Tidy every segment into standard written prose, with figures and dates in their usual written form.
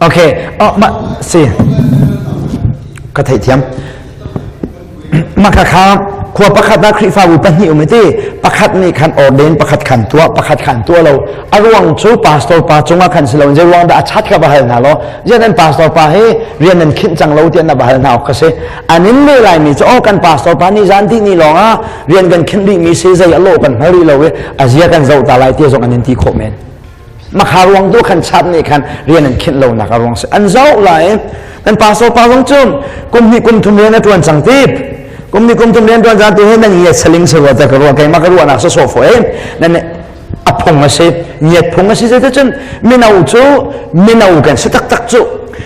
Okay, oh, ma si ka theihthiam. Maka kha khua pakhat ah Khrihfabu pahnih um ti pakhat nih khan ordain, pakhat khan tuah, pakhat khan tuah lo. A ruang cu pastor pa cungah khan si lo. Zei ruang dah a chat kha va hal hna law, zian an pastor pa hi rian nan khinh cang lo tiah na va hal hna awk kha si. An in leh lai mi cu, oh, kan pastor pa nih zan ti ni lawng ah rian kan khinh rih mi si, zei a lawh kan hngal rih lo i a zia kan zoh ta lai ti zong an in ti khawh men. Makha ruang tu khan chat nih khan rian an khinh lo nak a ruang si. An zoh lai. Kan pastor pa zong cu kum hnih kum thum rian a tuan cang ti. Kum hnih kum thum rian tuan cang ti he nan ngiat saling se rua ta ka ruah, keimah ka ruahnak sa so fo e. Nan a phung a si, ngiat phung a si. Zeicahcun mino cu mino kan si taktak cu,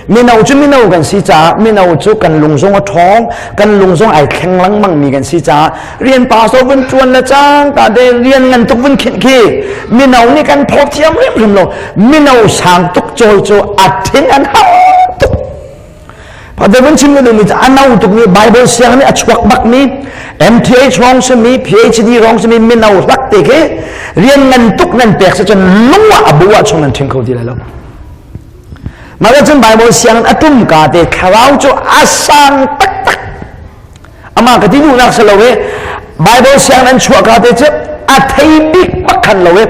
mino cu mino kan si caah, mino cu kan lung zong a ṭhawng, kan lung zong ai thleng lengmang mi kan si caah, rian pastor vun ṭuan le cang ta de rian ngan tuk vun khinh khi mino nih kan phawt thiam hrimhrim lo. Mino sang tuk cawi cu a thin an hau tuk. Father vun chim duhmi cu a no tukmi, Bible siang nih a chuak bakmi, MTH rong simi, PhD rong simi mino hlak te khi rian ngan tuk nan pek si cun lung ah a bu ah chung nan ṭhing kho ti lai lo. Mah cun Bible siang a tum ka te thlarau cu a sang taktak. Amah ka ti duhnak si lo i, Bible siang an chuah ka te cu a thei bik bak khan lo i,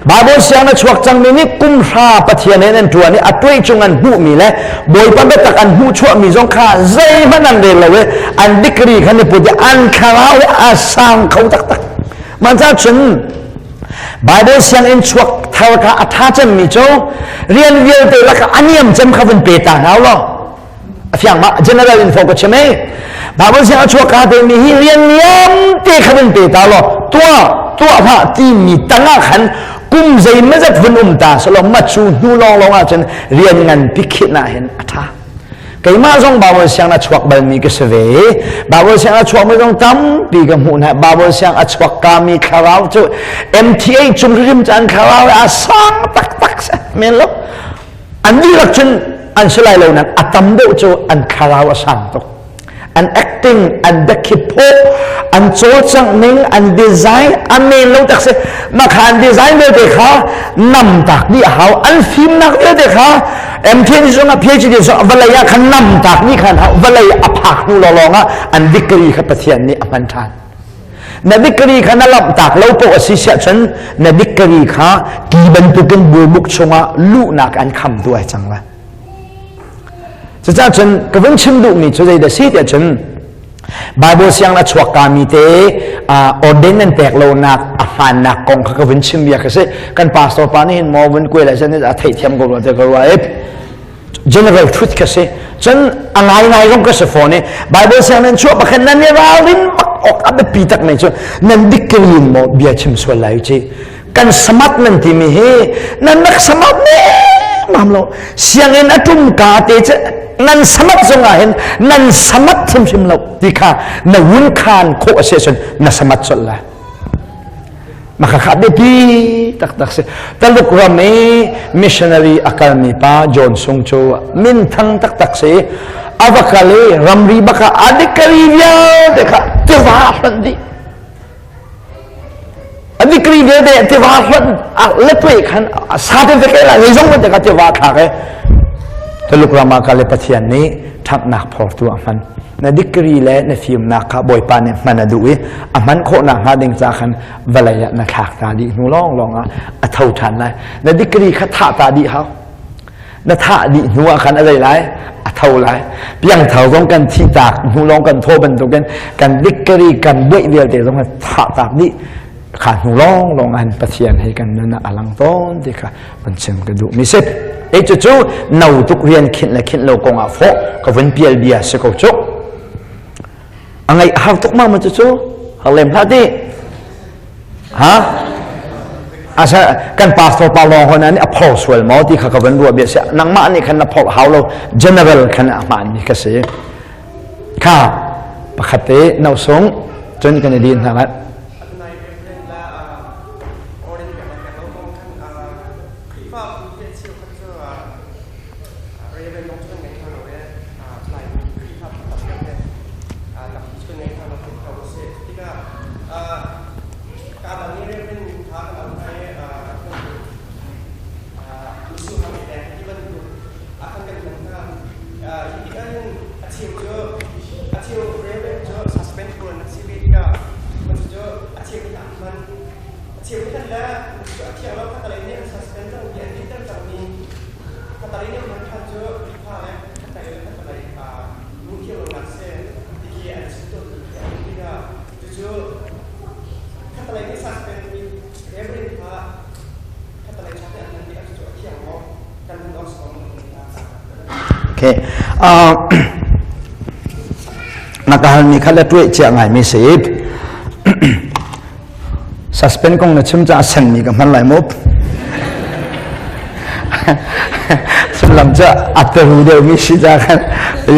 Bible siang na chuak cangmi nih kum hra Pathian in an ṭuan i a tuai cung an hmuhmi le Bawipa biatak an hmuh chuahmi zong kha zeihmanh an rel lo i an degree khan i put i an thlarau hi a sang kho taktak. Mah cun Bible sianginn chuak thar kha a ṭha cemmi cu rian vialte lakah a niam cem kha vun pe ta hna law a fiang ma? General info ka chim ei. Bible siang a chuak ka te mi hi rian niam te kha vun pe ta law, tuah tuah hlah ti mi tangah khan kum zei mazat vun um ta salo, ma cu hnu lawng lawng ah cun rian ngan pi khit na hin a tha. Keimah zong Bible siang a chuak bal mi ka si ve. Bible siang a chuak mi zong tampi ka hmuh hna. Bible siang a chuak ka mi thlarau cu MTA cung hrim caan thlarau a sang taktak men lo. An dihlak cun an si lai lo nak a tam deuh cu an thlarau a sang tuk. An acting, an biakhi phawh, an cawlcangh ning, an design a men lo tak si. Mah kha an design vialte kha nam tak dih a hau. An fimnak vialte kha MTN zong ah, PhD zong vawlei ah khan nam tak dih khan hau. Vawlei a phak hnu lawnglawng ah an degree kha Pathian nih a hman ṭhan. Na degree kha na lamh tak lo poh a si siah cun na degree kha ki bantukin burbuk chungah luhnak an kham tu ai cang la. Cucaah cun ka vun chim duhmi cu zeidah si tiah cun, Bible siang na chuak ka mi te ordain nan pek lonak a hmannak kong kha ka vun chim bia ka si. Kan pastor pa nih hin maw vun kuai lai cun a theihthiam ko rua te ka ruah i general truth ka si. Cun a ngai ngai zong ka si fawn i, Bible siang nan chuah pakhat nan i ralrin bak awk a biapi tak mai cu nan degree in maw bia chim sual lai ci. Kan samat nan timi hi nan rak samat ne mam lo. Sianginn a tum ka te cu nan samat zong ah hin nan samat hrimhrim lo ti kha na wun khan khawh a si ahcun na samat colh lai. Makha biapi taktak si. Taluk ram i missionary a kalmi pa John Sung cu min thang taktak si. A va kal i ramri baka adikari vialte kha tiva hlonh dih. Adikari vialte tiva hlonh letwe khan sate veke la zeizong vialte kha tiva thlak i Taluk ram ah kal i Pathian nih ṭhanghnak phortu a hman. Na degree le na fimnak kha Bawipa nih hman a duh i a hman khawhnak hnga ding ca khan vawlei ah na thlak ta dih hnu lawnglawng ah a tho ṭhan lai. Na degree kha thah ta dih hau. Na thah dih hnu ah khan a zei lai? A tho lai. Piangthar zong kan thi tak hnu lawng kan thaw bantukin kan degree kan buaih vialte zong thah tak dih kha hnu lawng lawng an Pathian he kan nun ah a lang tawn ti kha van chim ka duh mi si. E cu cu no tuk rian khinh le khinh lo kong ah fawh ka vun pial bia si ko cu. A ngaih har tuk ma ma cu cu har lem hlah ti. Ha? Asa kan pastor pa lawng hon ani a phor sual maw ti kha ka van ruah bia si. Nangmah nih khan na phor hau lo, general khan a hmaan mi ka si. Kha pakhat te no sung cun kan i din hna lai. Khrihfa cheukhat cu Reverend dong cu kan ngei hna lo i Laimi Khrihfa tam deuh hi tampi cu kan ngei hna lo ti kho a si. Tikah kaa dang i Reverend kha kan auh hna i misuhang i pek ti bantuk a kan Hi tikah hin a cheu cu a cheu reverend cu suspend tuan a si ve tikah cucu a cheu nih an hman. A cheu nih khan le cu a thiang lo khatalei nih an suspend cang mi an dinter cang mi khatalei nih an hman ṭhan cu Khrihfa le khatalei le khatalei nu thiang lonak si ti khi an chim tawn mi khi a um tikah cucu khatalei nih suspend mi reverend kha khatalei chak nih an hman tikah cucu a thiang maw kan hman awk si ko maw ti kha. Okay. Na ka halmi kha le tuai cia ngaimi si. Suspend kong na chim caah senmi ka hman lai mu. Sullam cu a taru deuhmi si ca khan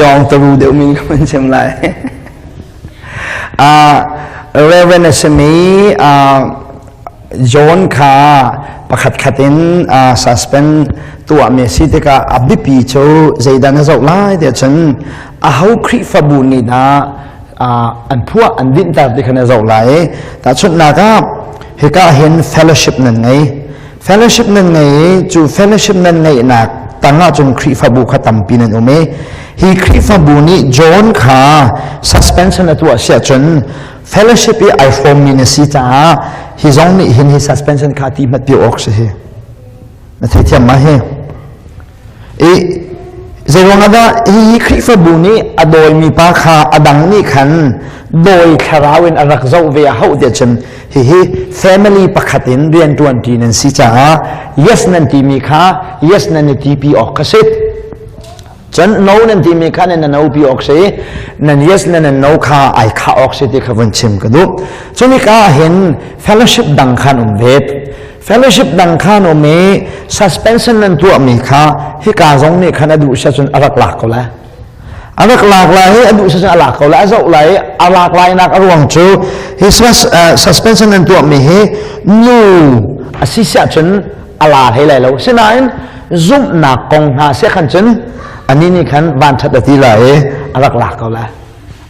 yawng taru deuhmi ka man chim lai. Reverend a simi John kha pakhat khat in suspend tuahmi si tikah a biapi cu zeidah na zoh lai tiah cun aho Khrihfabu nih dah an phuah an dinhter ti kha na zoh lai i tahchunhnak ah hika hin fellowship nan ngei. Fellowship nan ngei i cu fellowship nan ngeihnak tangah cun Khrihfabu kha tampi nan um i hi Khrihfabu nih John kha suspension a tuah siah cun fellowship i ai hrawmmi na si caah hi zong nih hin hi suspension kha ti hmat pi awk si hi na theithiam ma hi? I zeiruang ah dah hi Khrihfabu nih a dawimi pa kha a dang nih khan dawi thlarau in a rak zoh ve a hauh tiah cun hihi family pakhat in rianṭuanṭi nan si caah yes nan timi kha yes nan i tipi awk kha si. Cun no nan timi kha nan no pi awk si, nan yes nan nan no kha ai khah awk si ti kha vun chim ka duh. Cunika hin fellowship dang khan um ve. Fellowship dang khan um i suspension nan tuahmi kha hika zong nih khan a duh sia cun a rak lak ko lai. A rak lak lai i a duh sia cun a lak ko lai. A zoh lai i a lak lai nak a ruang cu hi suspension nan tuahmi hi nu a si siah cun a la hlei lai lo. Sinain zumhnak kong hna sia khan cun anih nih khan vanṭhat a ti lai i a rak lak ko lai.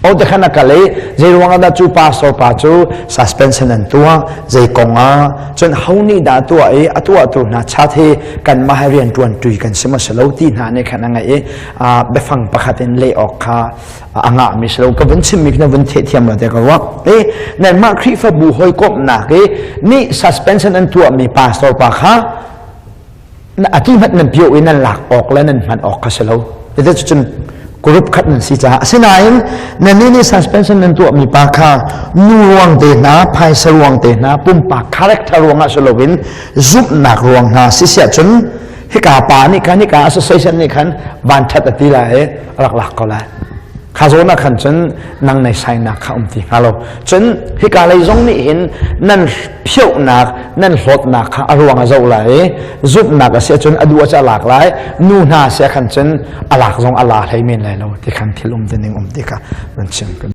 O te khan a kal i zei ruang ah dah cu pastor pa cu suspension an tuah, zei kong ah cun ho nih dah tuah i a tuahtu hna chat hi kanmah he rian ṭuan ṭui kan si maw si lo ti hna nih khan a ngaih i biafang pakhat in leh awk kha a ngahmi si lo. Ka vun chimmi na vun thehthiam lo te ka ruah. E nanmah Khrihfabu hawikomhnak i nih suspension an tuahmi pastor pa kha atu hmanh nan pio i nan lak awk le nan hman awk kha si lo. Cuticun group khat nan si caah. Asinain nannih nih suspension nan tuahmi pa kha nu ruang te hna, phaisa ruang te hna, pumpak character ruangah si loin zumhnak ruang hna si siah cun hika pa nih khan hika association nih khan vanṭhat a ti lai i rak lak ko lai. Kha zawn ah khan cun nang nei sainak kha um ti hnga lo. Cun hika lei zong nih hin nan phiohnak nan hlawtnak kha a ruang a zoh lai i zumhnak a si ahcun a duh ah a lak lai, nu hna si ah khan cun a lak zong a la hlei men lai lo ti khan thil um ti ning um ti kha van chim.